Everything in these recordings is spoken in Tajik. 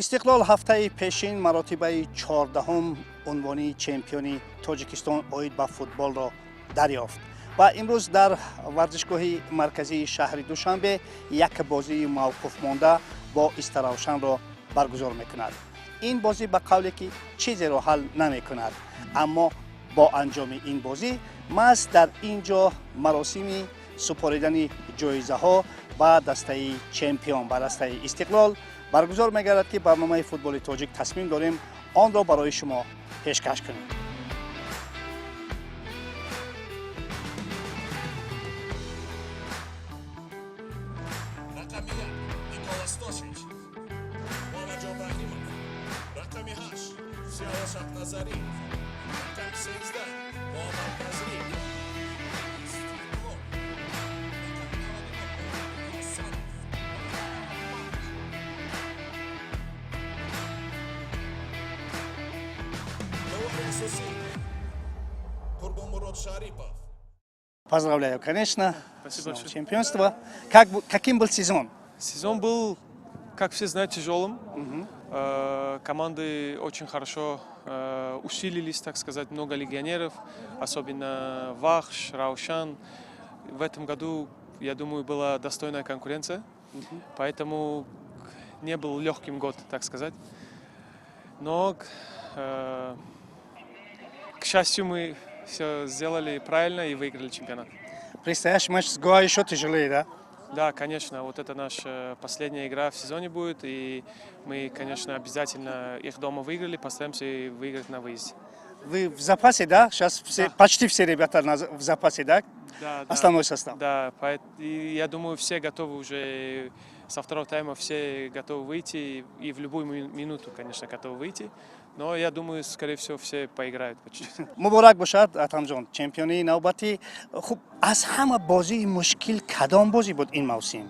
Истиқлол ҳафтаи пешин маротибаи 14-ум унвони чемпиони Тоҷикистон оид ба футболро дарёфт ва имрӯз дар варзишгоҳи марказии шаҳри Душанбе як бозии мавқуфмонда бо Истаравшанро баргузор мекунад. Ин бозӣ, ба қавле ки, чизеро ҳал намекунад, аммо бо анҷоми ин бозӣ маҳз дар ин ҷо маросими супоридани ҷоизаҳо ба дастаи чемпион, ба дастаи Истиқлол баргузор мегардад, ки барномаи Футболи Тоҷик тасмим дорем онро барои шумо пешкаш кунем. Рақами 1, Никола Стошич, Муҳаммадҷон Раҳимов. Рақами 8, Сиёвуш Ҳақназарӣ. Рақами 13, Муҳаммад Назрӣ. Истиқлол. Рақами 99, Ҳасанов. Рақами 5, довари асосӣ Қурбонмурод Шарипов. Поздравляю, конечно, Спасибо с новым большое. чемпионство. Каким был сезон? Сезон был, как все знают, тяжелым. Команды очень хорошо усилились, так сказать, много легионеров, особенно Вахш, Раушан. В этом году, я думаю, была достойная конкуренция, поэтому не был легким год, так сказать. Но, к счастью, мы все сделали правильно и выиграли чемпионат. Предстоящий матч с Гоа еще тяжелее, да? Да, конечно, вот это наша последняя игра в сезоне будет, и мы, конечно, обязательно их дома выиграли, постараемся и выиграть на выезде. Вы в запасе, да? Сейчас все, Да. почти все ребята в запасе, да? Да. Основной состав. Да, и я думаю, все готовы уже со второго тайма, все готовы выйти, и в любую минуту, конечно, готовы выйти. Но я думаю, скорее всего, все поиграют по чуть-чуть. Муборак бошад, Атамҷон, чемпионии навбатӣ. Хуб, аз ҳама бозии мушкил кадом бозӣ буд ин мавсим?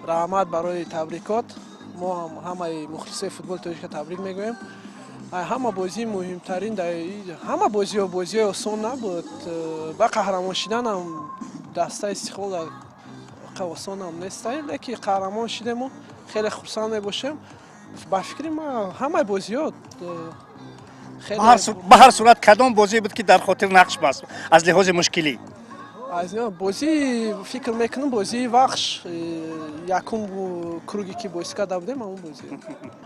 Раҳмат барои табрикот. Мо ҳам ҳамаи мухлисои футболи тоҷика табрик мегӯем. Ҳама бозии муҳимтарин, ҳама бозиҳо бозиҳои осон набуд. Ба қаҳрамон шиданам дастаи Истиқлол осонам нест, лекин қаҳрамон шидему хеле хурсанд мебошем. Ба фикри ман, ҳамаи бозиҳо Ба ҳар сурат, кадом бозие буд, ки дар хотир нақш баст аз лиҳози мушкилӣ? Аз бозӣ, фикр мекунам, бозии Вахш, якум круге ки бозӣ карда будем, ҳамон бозӣ.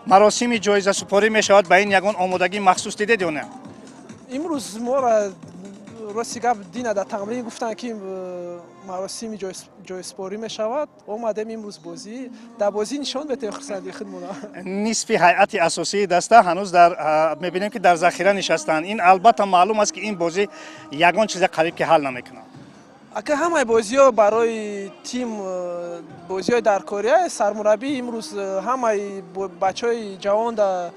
Маросими ҷоизасупорӣ мешавад. Ба ин ягон омодагии махсус дидед ё не? Имрӯз моро, рости гап, дина дар тамрин гуфтанд, ки маросими ҷоизсупорӣ мешавад. Омадем имрӯз, бозӣ дар бозӣ нишон метаҳем хурсандии худмона. Нисфи ҳайати асосии даста ҳанӯз дар мебинем, ки дар захира нишастанд. Ин албатта маълум аст, ки ин бозӣ ягон чизе қариб ки ҳал намекунад. Ака, ҳамаи бозиҳо барои тим бозиҳои даркория. Сармураббӣ имрӯз ҳамаи бачаҳои ҷавон да,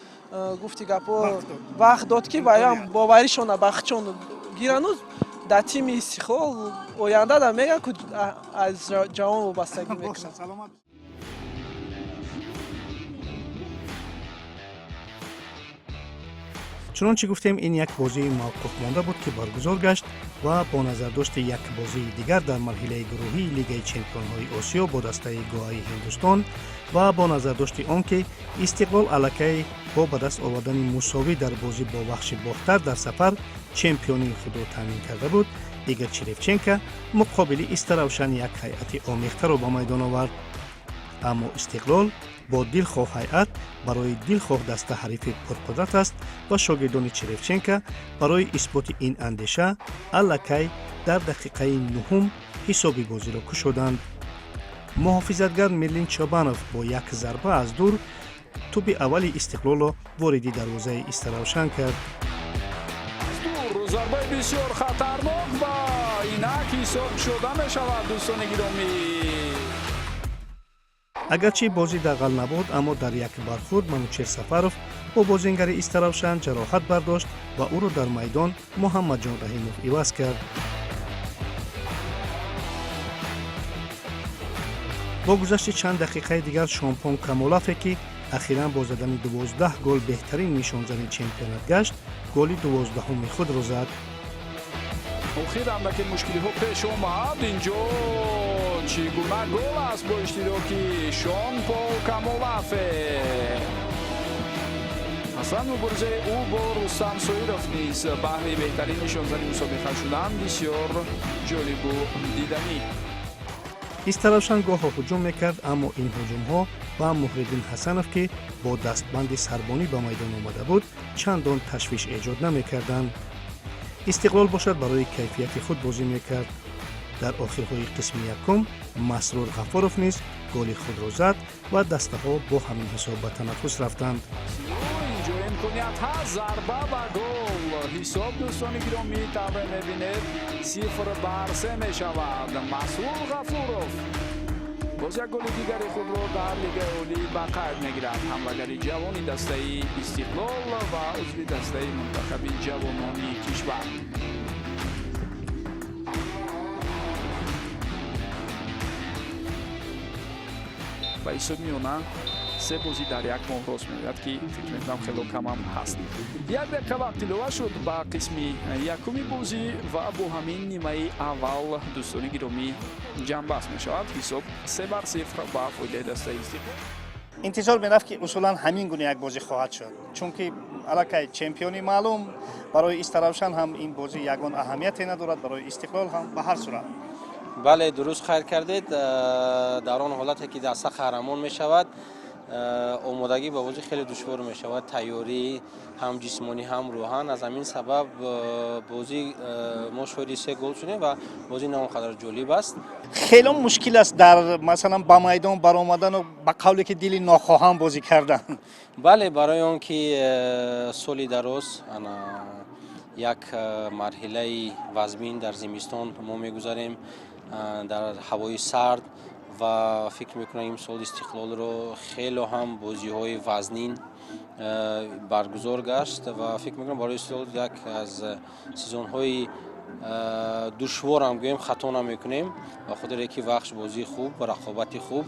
гуфти гапҳо, вақт дод, ки ваям боваришона ба худшон гирану дар тими Истиқлол оянда да мегӯянд, ку аз ҷавон вобастагӣ мекунад. Чунончи гуфтем, ин як бозии мавқуфмонда буд, ки баргузор гашт ва бо назардошти як бозии дигар дар марҳилаи гурӯҳии Лигаи чемпионҳои Осиё бо дастаи Гоаи Ҳиндустон ва бо назардошти он ки Истиқлол аллакай бо ба даст овардани мусовӣ дар бозӣ бо Вахши Бохтар дар сафар чемпионии худро таъмин карда буд, Игор Черевченко муқобили Истаравшан як ҳайати омехтаро ба майдон овард. Аммо Истиқлол бо дилхоҳ ҳайат барои дилхоҳ даста ҳарифи пурқудрат аст ва шогирдони Черевченко барои исботи ин андеша аллакай дар дақиқаи 9-ум ҳисоби бозиро кушоданд. Муҳофизатгар Мирлин Чобанов бо як зарба аз дур тӯби аввали Истиқлолро вориди дарвозаи Истаравшан кард. Зарбаи бисёр хатарнок ва инак ҳисоб шуда мешавад, дӯстони гиромӣ. Агарчи бозӣ дағал набуд, аммо дар як бархӯрд Манучер Сафаров бо бозингари Истаравшан ҷароҳат бардошт ва ӯро дар майдон Муҳаммадҷон Раҳимов иваз кард. Бо гузашти чанд дақиқаи дигар Шомпон Камолафе, ки ахиран бо задани 12 гол беҳтарин нишонзани чемпионат гашт, голи 12-уми худро зад. Охир андаке мушкилиҳо пеш омад. Инҷо Чӣ гуна гол аст бо иштироки Шон Пол Камолафе! Аслан муборизаи ӯ бо Рустам Соиров низ баҳри беҳтарин нишонзани мусобиқа шудан бисёр ҷолибу диданӣ. Истаравшан гоҳо ҳуҷум мекард, аммо ин ҳуҷумҳо ба Муҳриддин Ҳасанов, ки бо дастбанди сарбонӣ ба майдон омада буд, чандон ташвиш эҷод намекарданд. Истиқлол бошад, барои кайфияти худ бозӣ мекард. Дар охирҳои қисми якум Масрур Ғафуров низ голи худро зад ва дастаҳо бо ҳамин ҳисоб ба танаффус рафтанд. Инҷо имконият ҳаст, зарба ва гол! Ҳисоб, дӯстони гиромӣ, тавре мебинед, 0-3 мешавад. Масрур Ғафуров боз як голи дигари худро дар Лигаи Олӣ ба қайд мегирад, ҳамлагари ҷавони дастаи Истиқлол ва узви дастаи мунтахаби ҷавонони кишвар. Ба ҳисоби миёна се бозӣ дар як моҳ рост меояд, ки фикр мекунам, хело камам ҳаст. Як дақиқа вақт илова шуд ба қисми якуми бозӣ ва бо ҳамин нимаи аввал, дӯстони гиромӣ, ҷамъбаст мешавад. Ҳисоб 3-0 ба фоидаи дастаи Истиқлол. Интизор мерафт, ки усулан ҳамин гуна як бозӣ хоҳад шуд, чунки аллакай чемпиони маълум. Барои Истаравшан ҳам ин бозӣ ягон аҳамияте надорад, барои Истиқлол ҳам. Ба ҳар сурат. Бале, дуруст қайд кардед. Дар он ҳолате ки даста қаҳрамон мешавад, омодагӣ ба бозӣ хеле душвор мешавад, тайёрӣ ҳам ҷисмонӣ, ҳам рӯҳан. Аз ҳамин сабаб бозӣ мо шоҳиди се гол шудем ва бозӣ на он қадар ҷолиб аст. Хело мушкил аст дар, масалан, ба майдон баромадану ба қавле ки дили нохоҳам бозӣ кардан. Бале, барои он ки соли дароз ана як марҳилаи вазмин дар зимистон мо мегузарем, дар ҳавои сард, ва фикр мекунам, имсол Истиқлолро хело ҳам бозиҳои вазнин баргузор гашт ва фикр мекунам, барои Истиқлол як аз сезонҳои душворам гӯем, хато намекунем, ба хотире ки Вахш бозии хуб ва рақобати хуб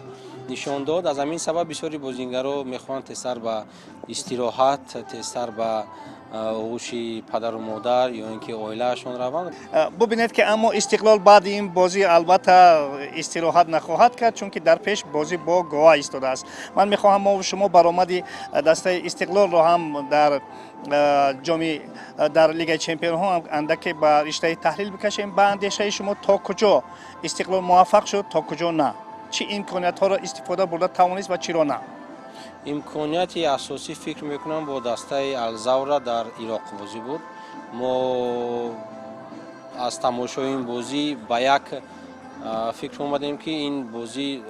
нишон дод. Аз ҳамин сабаб бисёри бозингаро мехоҳанд тезтар ба истироҳат, тезтар ба оғӯши падару модар ё ин ки оилаашон раванд. Бубинед ки, аммо Истиқлол баъди ин бозӣ албатта истироҳат нахоҳад кард, чунки дар пеш бозӣ бо Гоа истодааст. Ман мехоҳам мо шумо баромади дастаи Истиқлолро ҳам дар ҷоми дар Лигаи чемпионҳо андаке ба риштаи таҳлил бикашем. Ба андешаи шумо, то куҷо Истиқлол муваффақ шуд, то куҷо на? Чӣ имкониятҳоро истифода бурда тавонист ва чиро на? Имконияти асосӣ, фикр мекунам, бо дастаи Алзавра дар Ироқ бозӣ буд. Мо аз тамошои ин бозӣ ба як фикр омадем, ки ин бозӣ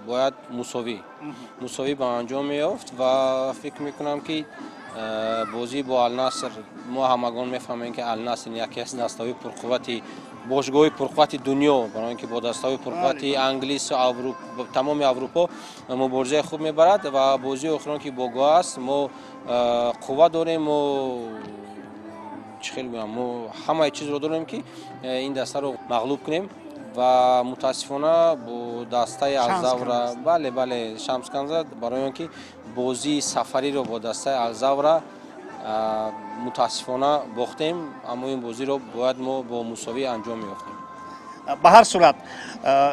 бояд мусовӣ ба анҷом меёфт, ва фикр мекунам, ки бозӣ бо Алнаср, мо ҳамагон мефаҳмем, ки Алнаср яке аз дастаҳои пурқуввати бошгоҳи пурқуввати дунё, барои он ки бо дастаҳои пурқуввати Англису тамоми Аврупо муборизаи хуб мебарад. Ва бозии охирон, ки бо Гоа аст, мо қувва дорем, мо чӣ хел гӯям, мо ҳамаи чизро дорем, ки ин дастаро мағлуб кунем, ва мутаассифона бо дастаи Алзавра, бале, шанс кам зад, барои он ки бозии сафариро бо дастаи Алзавра мутаассифона бохтем, аммо ин бозиро бояд мо бо мусовӣ анҷом меёфтем. Ба ҳар сурат,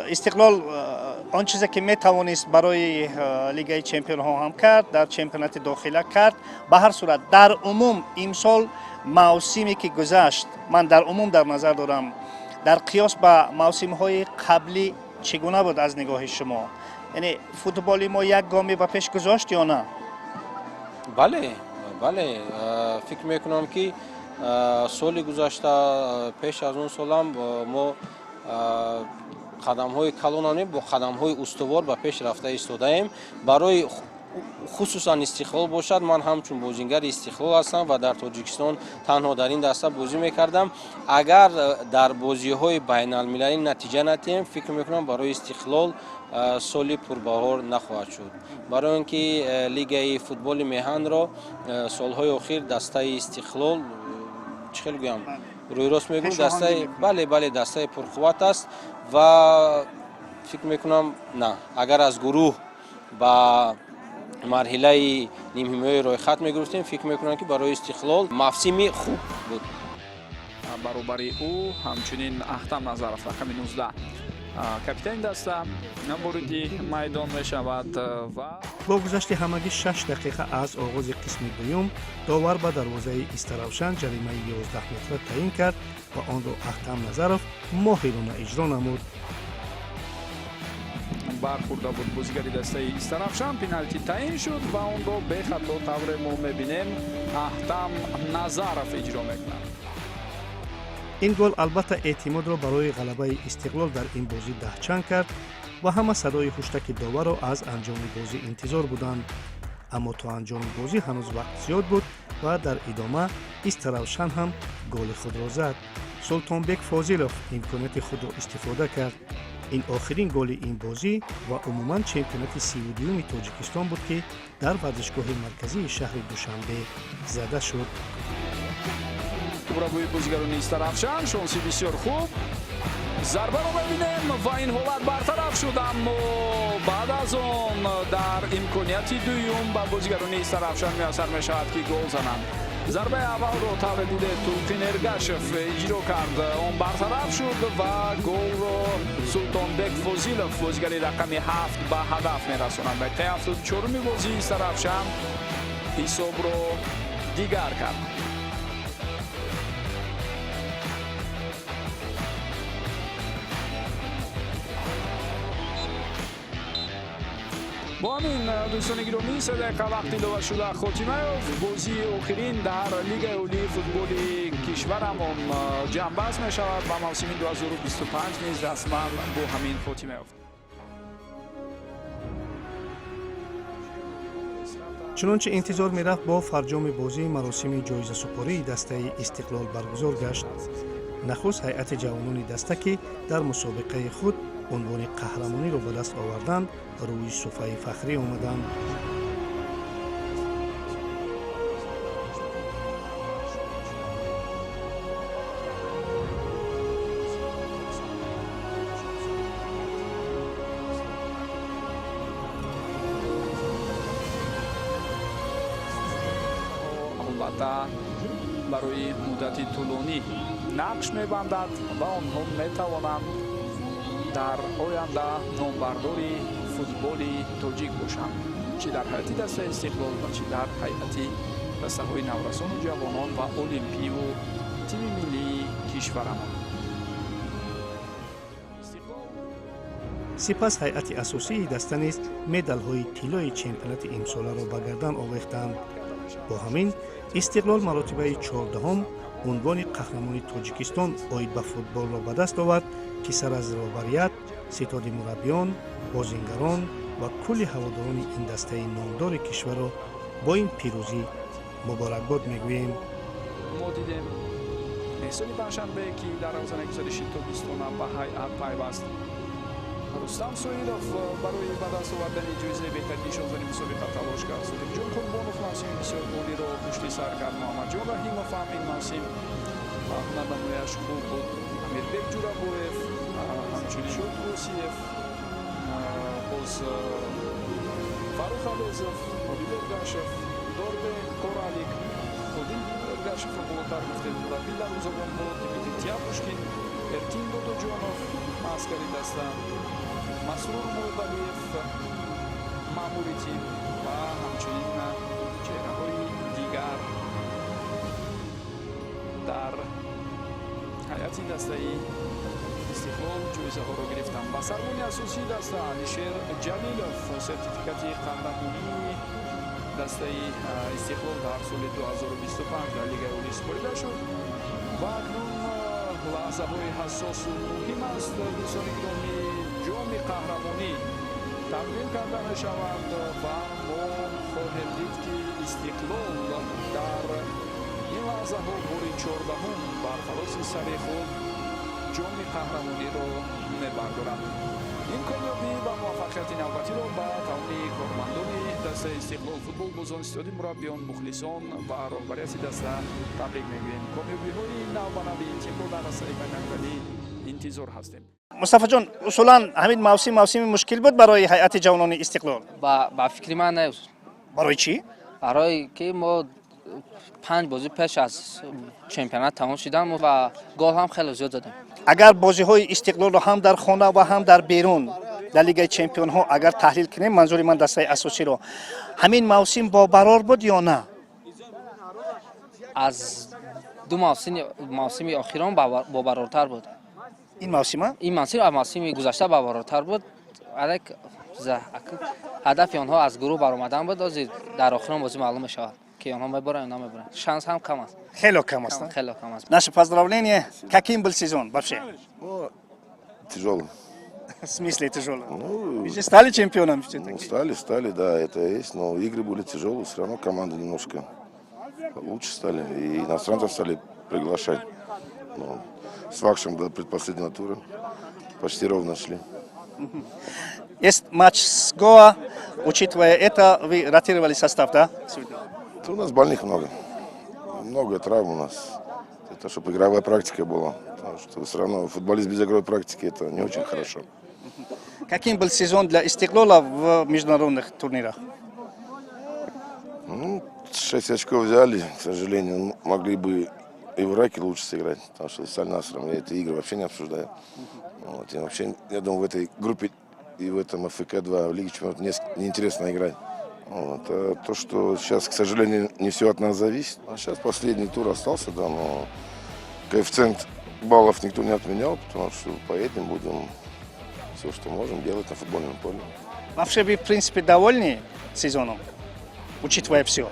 Истиқлол он чизе ки метавонист барои Лигаи чемпионҳо ҳам кард, дар чемпионати дохила кард. Ба ҳар сурат, дар умум имсол, мавсиме ки гузашт, ман дар умум дар назар дорам, дар қиёс ба мавсимҳои қаблӣ чӣ гуна буд аз нигоҳи шумо? Яъне футболи мо як гоме ба пеш гузошт ё на? Бале, фикр мекунам, ки соли гузашта, пеш аз он солам мо қадамҳои калонане бо қадамҳои устувор ба пеш рафта истодаем. Барои хусусан Истиқлол бошад, ман ҳамчун бозингари Истиқлол ҳастам ва дар Тоҷикистон танҳо дар ин даста бозӣ мекардам. Агар дар бозиҳои байналмилалӣ натиҷа натиҳем, фикр мекунам, барои Истиқлол соли пурбаҳор нахоҳад шуд, барои он ки лигаи футболи меҳанро солҳои охир дастаи Истиқлол, чӣ хел гӯям, рӯйрост мегӯм, дастаи, бале, дастаи пурқувват аст. Ва фикр мекунам, на агар аз гурӯҳ ба марҳилаи нимҳимояи рӯйхат мегирифтем, фикр мекунам, ки барои Истиқлол мавсими хуб буд. Баробари ӯ ҳамчунин Ахтам Назаров, рақами 19. Капитани даста вориди майдон мешавад ва Бо гузашти ҳамагӣ 6 дақиқа аз оғози қисми дуюм довар ба дарвозаи Истаравшан ҷаримаи 11 метра таъин кард ва онро Аҳтам Назаров моҳирона иҷро намуд. Бархӯрда буд бозигари дастаи Истаравшан. Пеналти таъин шуд ва онро бехато, тавре мо мебинем, Аҳтам Назаров иҷро мекунад. Ин гол албатта эътимодро барои ғалабаи Истиқлол дар ин бозӣ даҳчанд кард ва ҳама садои ҳуштаки доварро аз анҷоми бозӣ интизор буданд. Аммо то анҷоми бозӣ ҳанӯз вақт зиёд буд ва дар идома Истаравшан ҳам голи худро зад. Султонбек Фозилов имконияти худро истифода кард. Ин охирин голи ин бозӣ ва умуман чемпионати 32-юми Тоҷикистон буд, ки дар варзишгоҳи марказии шаҳри Душанбе зада шуд. Тӯбрабои бозигарони Истаравшан, шонси бисёр хуб, зарбаро мебинем ва ин ҳолат бартараф шуд. Аммо баъд аз он дар имконияти дуюм ба бозигарони Истаравшан муяссар мешавад, ки гол зананд. Зарбаи аввалро, тавре дидед, Тулқин Эргашев иҷро кард, он бартараф шуд ва голро Султонбек Фозилов, бозигари рақами 7, ба ҳадаф мерасонад. Дақиқаи 74-уми бозии Истаравшан ҳисобро дигар кард. Бо ҳамин, дӯстони гиромӣ, 3 дақиқа вақт иловашуда хотима ёфт. Бозии охирин дар Лигаи олии футболи кишварамон ҷамъбаст мешавад ва мавсими 2025 низ расман бо ҳамин хотима ёфт. Чунончи интизор мерафт, бо фарҷоми бозӣ маросими ҷоизасупории дастаи Истиқлол баргузор гашт. Нахуст ҳайати ҷавонони даста, ки дар мусобиқаи худ унвони қаҳрамониро ба даст оварданд, рӯи суфаи фахрӣ омаданд. Албатта, барои муддати тӯлонӣ нақш мебандад ва онҳо метавонанд дар оянда номбардори футболи тоҷик бошанд, чӣ дар ҳайати дастаи Истиқлол ва чӣ дар ҳайати дастаҳои наврасону ҷавонон ва олимпиву тими миллии кишварамон. Сипас ҳайати асосии даста низ медалҳои тиллои чемпионати имсоларо ба гардан овехтанд. Бо ҳамин Истиқлол маротибаи 14-ҳум унвони қаҳрамони Тоҷикистон оид ба футболро ба даст овард, ки сар аз роҳбарият, ситоди мураббиён, бозингарон ва кулли ҳаводорони ин дастаи номдори кишварро бо ин пирӯзӣ муборакбод мегӯем. Мо дидем Эҳсони Панҷшанбе, ки дар равзанаи гузариши тобистона ба ҳайат пайваст. Рустам Соиров барои ба даст овардани ҷоизаи беҳтарин нишонзани мусобиқа талош кард. Содиқҷон Қурбонов мавсими бисёр олиро пушти сар кард. Муҳаммадҷон Раҳимов ҳам ин мавсим ҳунарнамояш хуб буд. Амирбек Ҷурабоев, ҳамчунин Шод Русиев, боз Фаррух Авезов, Одил Эргашев, Дорбе Коралик, Одил Эргашевро болотар гуфтем, мураббӣ дарвозабон буд, Дмитрий Тяпушкин, Эркин Додоҷонов, аскари даста, Масрур Муродалиев, маъмури тим ва ҳамчунин чеҳраҳои дигар дар ҳайати дастаи Истиқлол ҷоизаҳоро гирифтанд. Ба сарбони асосии даста Алишер Ҷалилов сертификати қаҳрамонии дастаи Истиқлол дар соли 2025 дар Лигаи олӣ супорида шуд. Ва акнун лаҳзаҳои ҳассосу муҳим аст, дӯстони гиромӣ. Ҷоми қаҳрамонӣ тақдим карда мешавад ва мо хоҳем дид, ки Истиқлол дар ин лаҳзаҳо бори 14-ҳум бар фарози сари худ ҷоми қаҳрамониро мебардорад. Ин комёбӣ ва муваффақияти навбатиро ба тамоми кормандони дастаи Истиқлол, футболбозон, ситоди мураббиён, мухлисон ва роҳбарияти даста табрик мегӯем. Комёбиҳои навбанави тимро дар арсаи байналмилалӣ интизор ҳастем. Мустафоҷон, усулан ҳамин мавсим мавсими мушкил буд барои ҳайати ҷавонони Истиқлол? Ба фикри ман, не. Барои чӣ? Барои ки мо Панҷ бозӣ пеш аз чемпионат тамом шидан ва гол ҳам хеле зиёд задем. Агар бозиҳои Истиқлолро ҳам дар хона ва ҳам дар берун дар Лигаи чемпионҳо агар таҳлил кунем, манзури ман дастаи асосиро, ҳамин мавсим бобарор буд ё на? Аз ду мавсими охирон бобарортар буд. Ин мавсима? Ин мавсим аз мавсими гузашта бобарортар буд. Алек ҳадафи онҳо аз гурӯҳ баромадан буд. Ҳозир дар охирон бозӣ маълум мешавад, ки онҳо мебаранд ё намебаранд. Шанс ҳам кам аст. Хело кам аст. Хело кам аст. Наше поздравление. Каким был сезон вообще? Тяжелый. В смысле тяжелый? Ну, вы же стали чемпионом все-таки. Ну, стали, стали, да, это есть, но игры были тяжелые, все равно команды немножко лучше стали, и иностранцев стали приглашать. Но с Вахшем до предпоследнего тура почти ровно шли. Есть матч с Гоа. Учитывая это, вы ротировали состав, да? Это у нас больных много. Много травм у нас. Это чтобы игровая практика была. Потому что все равно футболист без игровой практики — это не очень хорошо. Каким был сезон для Истиклола в международных турнирах? Ну, 6 очков взяли, к сожалению, могли бы и в Ираке лучше сыграть, потому что с Аль-Насром я эти игры вообще не обсуждаю. Вот, и вообще, я думаю, в этой группе и в этом АФК-2 в Лиге чемпионов неинтересно играть. Вот. А то, что сейчас, к сожалению, не все от нас зависит. А сейчас последний тур остался, да, но коэффициент баллов никто не отменял, потому что поедем, будем все, что можем, делать на футбольном поле. Вообще вы, в принципе, довольны сезоном, учитывая все?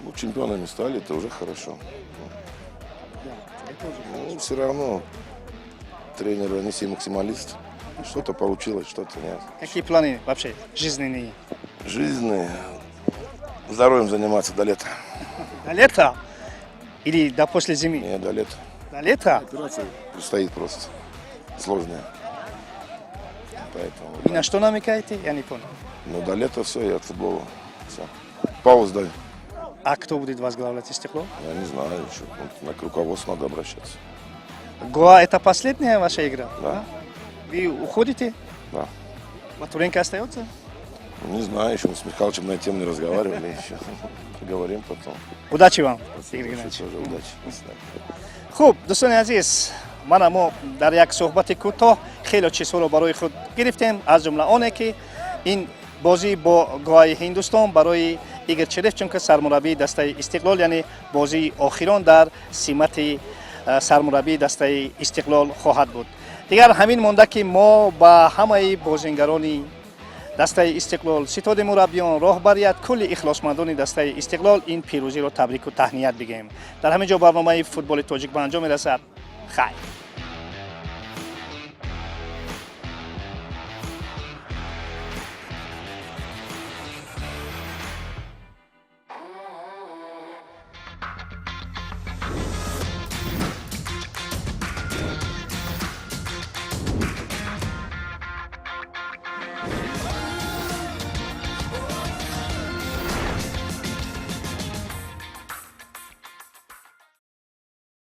Ну, чемпионами стали, это уже хорошо. Ну, все равно тренеры, они все максималисты. Что-то получилось, что-то нет. Какие планы вообще жизненные? Жизненные. Здоровьем заниматься до лета. До лета? Или до после зимы? Нет, до лета. До лета? Операция предстоит просто сложная. Поэтому... И на что намекаете? Я не понял. Ну, до лета все, я от футбола. Все. Паузу даю. А кто будет возглавлять Истиклол? Я не знаю еще. Вот на руководство надо обращаться. Гоа — это последняя ваша игра? Да. Вы уходите? Да. Батуренко остается? Не знаю, еще мы с Михайловичем на эту тему не разговаривали еще. Поговорим потом. Удачи вам, Спасибо Игорь Геннадьевич. большое, тоже удачи. До свидания. Хуб, дӯстони азиз, мана мо дар як суҳбати кӯтоҳ хеле чизҳоро барои худ гирифтем, аз ҷумла оне ки ин бозӣ бо Гоаи Ҳиндустон барои Игор Черевченко, сармураббии дастаи Истиқлол, яъне бозии охирон дар симати сармураббии дастаи Истиқлол хоҳад буд. Дигар ҳамин монда, ки мо ба ҳамаи бозингарони дастаи Истиқлол, ситоди мураббиён, роҳбарият, кулли ихлосмандони дастаи Истиқлол ин пирӯзиро табрику таҳният бигӯем. Дар ҳамин ҷо барномаи Футболи тоҷик ба анҷом мерасад. Хайр.